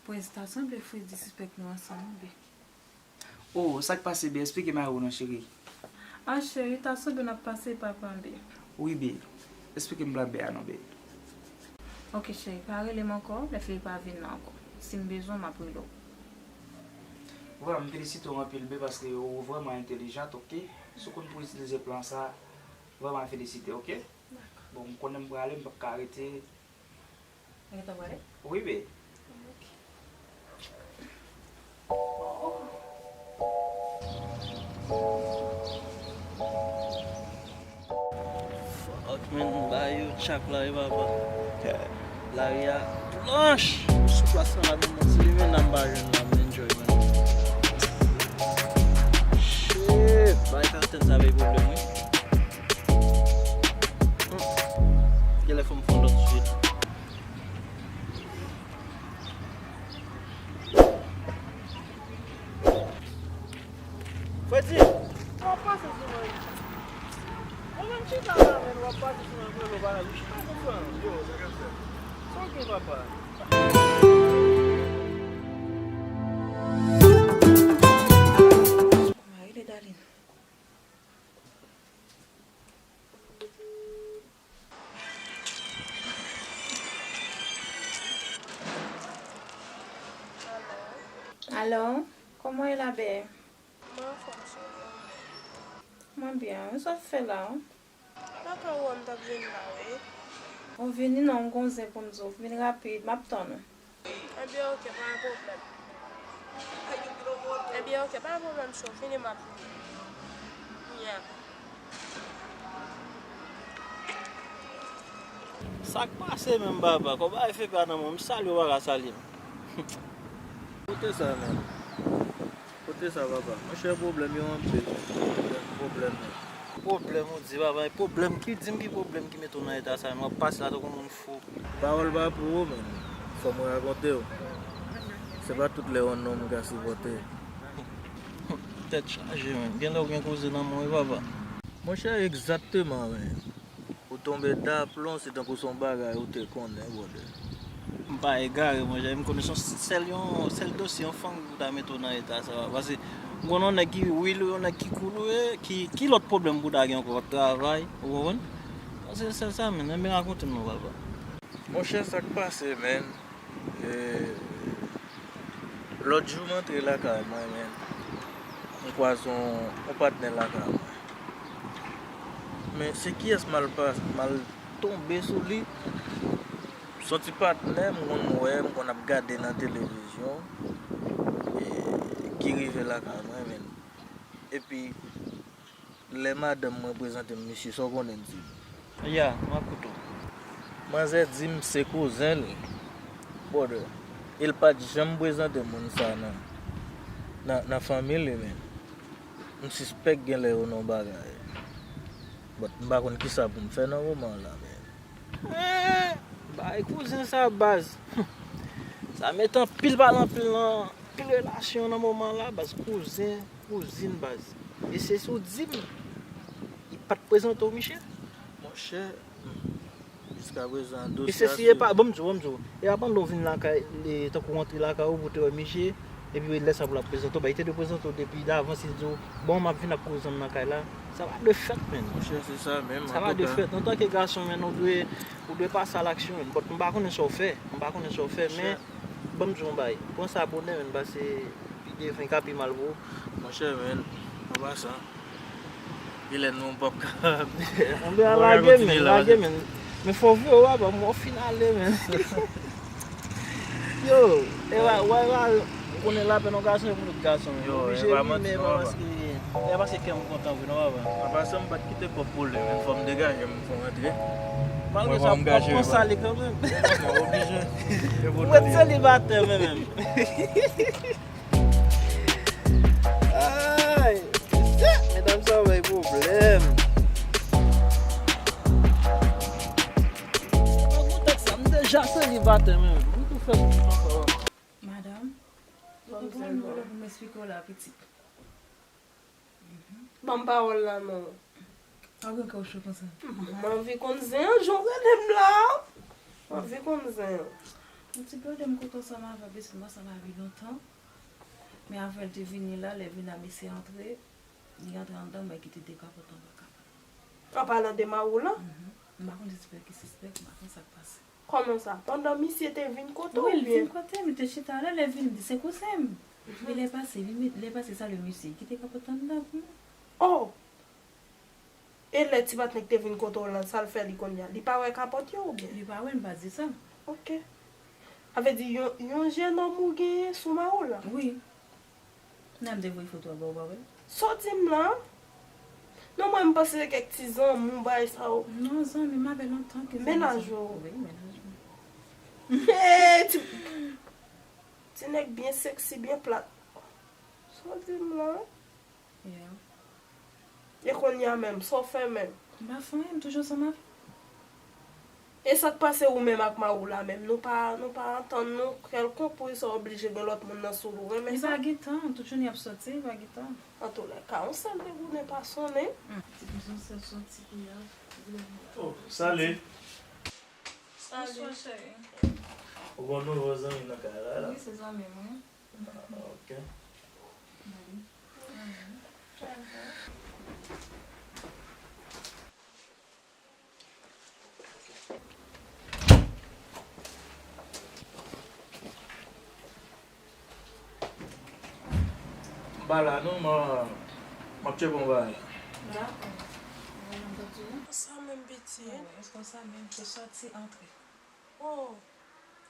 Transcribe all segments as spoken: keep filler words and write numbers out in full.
Prince, ta sanble Freddy sispèk nou ansanm, wi, bae. Oh, sa k pase, bae? Esplike mari w non, cheri. Ah, cheri, ta sanble n ap pase papa, bae. Wi, bae. Esplike m plan B a non, bae. Ok, cheri, pa rele m ankò, lè Filipa vin la ankò. Si m bezwen w, m ap rele w. Vrèman, m felisite w anpil, bae, paske ou vrèman entèlijant, ok? Si w konn pou itilize plan sa, vrèman felisite, ok? Dakò. Bon, m konnen m prale, m p ap ka rete. Ou gentan prale? Wi, bae. Ok. Fuck, man, ba yo tchak la, e papa. Lari a blanch. Sou plas la, la, men, si li men nan m pa jwenn la, m enjoy, man. Shit, bay kaptèn sa bay pwoblèm, wi. Hmm. Genlè fò m fè yon lòt swit. Freddy! W ap pase sou mwen. Mwen menm chita la, men w ap pase sou mwen, mwen, mwen pa la. Chita konsa. Yo, sa k ap fèt? Sa w gen, papa? Kòman rele Darline? Alo, kòman w ye la, bè? Mwen anfòm, cheri, e ou menm? Mwen byen wi, sa w ap fè la? Lakay ou a, m t ap vin la, wi. Ou vini non, m gon zen pou m di w. Vin rapid, m ap tann ou. Ebyen, oke, pa gen pwoblèm. Ebyen, oke, pa gen pwoblèm, cho. Fini, m ap vini. Kounye a. Sa k pase menm, papa? Kòman bagay fè pa nan men w? M salye w, ou pa ka salye m. Kote sa menm? Kote sa, papa? Monchè, pwoblèm yo anpil. Pwoblèm, pwoblèm, men. Pwoblèm, ou di, papa, e pwoblèm ki, di m ki pwoblèm ki mete w nan eta sa, men w ap pase la tankou moun fou. Pawòl pa pou ou, men fò m rakonte w. Se pa tout lè yon nonm ka sipòte. Tèt chaje, men. Genlè w gen koze nan men w, wi, papa. Monchè, egzakteman, men. Ou tonbe daplon, se tankou se yon bagay ou te konnen, brother. M pa egare, monchè, m konnen se yon sèl, yon sèl dosye, yon fanm ki pou ta mete w nan eta sa. Paske m konnen yon nèg ki real, yon nèg ki cool, wi, ki, ki lòt pwoblèm pou ta gen ankò? Travay, ou konprann? Paske se sèl sa, men, men rakonte m non, papa. Monchè, sa k pase, man? E, lòt jou, m antre lakay mwen, men m kwaze yon, yon patnè lakay mwen. Men se kiyès m al pa-, m al tonbe sou li? Se yon ti patnè m konn wè, m konn ap gade nan televizyon, e, ki rive lakay mwen, men. Epi, lè madanm mwen prezante m misye, sa w konnen l di m? Ya, m ap koute w. Manzè di m se kouzen l, brother. E l pa t janm prezante moun sa nan, nan, nan fanmi li, men. M sispèk genlè yo nan yon bagay. But m pa konn kisa pou m fè nan moman la, men. Eh, bay kouzen sa, baz. Sa met anpil pale anpil nan anpil relasyon nan moman la, baz. Kouzen, kouzin, baz. E se si w di m, li pa t prezante w, Michel? Monchè, jiskaprezan, e dosye se a si e pa, bon, m di w, bon, m di w. E pa pandan w vin lakay, e, tankou w antre lakay ou pou w te wè Michel, epi lè sa pou l ap prezante w, bay, li te dwe prezante w depi davans, li di w, bon, m ap vin ak kouzan m nan kay la. Sa pa dwe fèt, menn. Monchè, se sa menm, sa pa dwe fèt. Antanke gason, menn, ou dwe, ou dwe pase a laksyon, menn. But m pa konnen sa w fè. M pa konnen sa w fè, men, ban m di w yon bagay. Pran sa bonè, menn, paske pi devan, e ka pi mal pou ou. Monchè, menn, an pasan, genlè nou p ap ka. Anben, lage, menn, lage, menn. Men fò vre, w a ban m, w fin ale, menn. Yo, e pa, w a, w a, ou konnen lapèn yon gason e pou tout gason, men. Yo, oblije rimen, e pa paske, e pa paske kè m kontan vre, non, papa. An pasan, m pa t kite kòb pou li, men fò m degaje m, fò m rantre. Malgre sa, w ap pran sale kanmenm. Oblije. Ou ret selibatè, men menm. Ay, medam sa bay pwoblèm. Mwen kontan sa, m deja selibatè, men m tou fè moun ankò. Madanm, ou konprann pwoblèm pou m eksplike w la, pitit. Ban m pawòl la non. Ou gen kè w cho konsa? M anvi konn zen an, jan w rele m la. M anvi konn zen an. Yon ti blòdè m kote ansanm avè l, pitit mwen, sa pa vin lontan. Men avè l te vini la, lè vin la, misye antre, li antre anndan, mwen kite de kapòt anba kapòt. An palan de Mawoula? Mhm. M pa konn si se sispèk ki sispèk, m pa konn sa k pase. Kòman sa? Pandan misye te vin kote w oubyen? Wi, l vin kote m, li te chita la, lè vin, li di se kouzen m. Mhm. Men lè pase, li met, lè pase salye misye, li kite kapòt anndan pou mwen. Oh! E lè ti patnè k te vin kote w lan, sa l fè li kounye a? Li pa wè kapòt yo oubyen? Li pa wè l, m pa di sa. Ok. Sa vle di yon, yon jennonm ou genyen sou Mawoula? Wi. N ap te voye foto a ba w, ou pa wè l? Sa w di m la? Non, mwen, m panse se kèk ti zanmi w, bagay sa yo. Non, zanmi m avè lontan ke zanmi. Mennaj ou? Wi, mennaj mwen. Hey, ti, ti nèg byen sexy, byen plat. Sa w di m la? Yeah. E kounye a menm, sa w fè menm? M pa fè anyen, m toujou ansanm avè l. E sa k pase ou menm ak Mawoula menm? Nou pa, nou pa antann nou kèlkonk pou sa oblije gen lòt moun nan sou ou renmen sa? Li pa gen tan, tout jounen ap sòti, li pa gen tan. Antoulèka, yon sèl degouden pa sonnen. Hmm. Ti bouzen sèl sòti pou y al. Oh, salut. Salut. Bonswa, cheri. Ou gon nouvo zanmi nan kay la, la? Wi, se zanmi mwen. Ah, ok. M pa la non, m a, m ap tcheke yon bagay. Dakò. Sa menm pitit. Èske sa menm se sòti antre? Oh.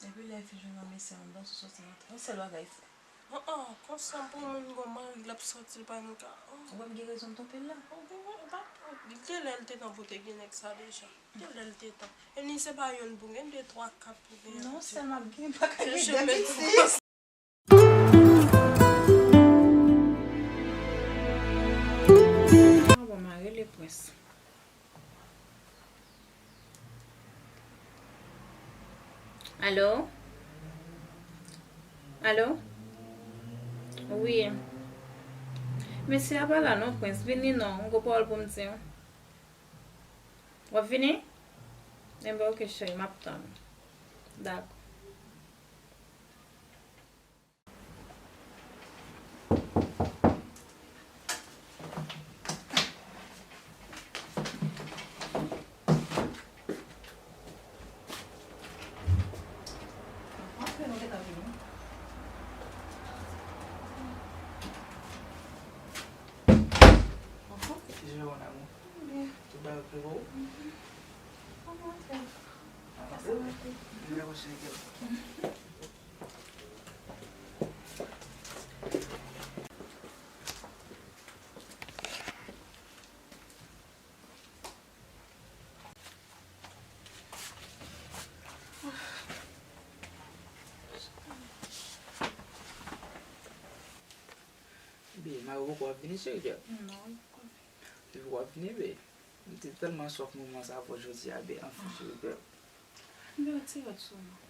Epi lè fi jwenn yon mesye anndan, se sòti antre. Yon sèl bagay fè. An an, konsa pou moun gon mari l ap sòti l pa menm ka. Oh. Ou wè m gen rezon m twonpe l la? Ou gen, ou pa, li te lè l te tan pou te gen nèg sa deja. Te lè l te tan. E ni se pa youn pou gen, de twa, kat pou gen. Non, sèl m ap gen, m pa ka gen de pitit. Ah, bon, m a rele Prince. Alo? Alo? Wi. Mesye a pa la non, Prince. Vini non, m gon pawòl pou m di w. W ap vini? Enben, ok, cheri, m ap tann ou. Dakò. Kijan w, mon amour? Byen. Tout bagay ok pou ou? Mhm. Kòman w fè? Ah, oh. Mwen kontinye kè. Bebe, mari w poko ap vini, cheri kè? Non, li poko vini. Li poko ap vini, bebe? M te tèlman swaf moman sa avè w jodi a, bebe, anfen, cheri kè. Bebe, ti rèt sou mwen.